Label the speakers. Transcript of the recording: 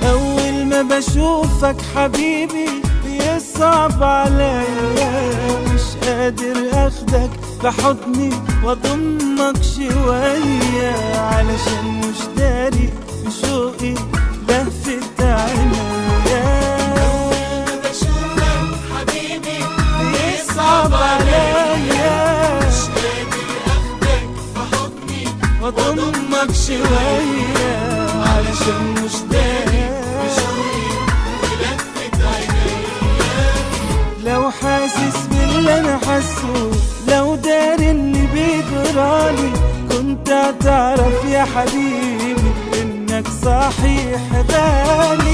Speaker 1: أول ما بشوفك حبيبي بيصعب عليا، مش قادر اخدك في حضني واضمك شوية، علشان مش داري بشوقي لهفة عينيا.
Speaker 2: بشوفك حبيبي
Speaker 1: بيصعب عليا،
Speaker 2: مش قادر اخدك في حضني
Speaker 1: واضمك شوية، علشان مش داري
Speaker 2: بشوقي ولفت عينيا.
Speaker 1: لو حاسس باللي انا حاسه، لو داري اللي بيجرالي، كنت هتعرف يا حبيبي انك صحيح غالي.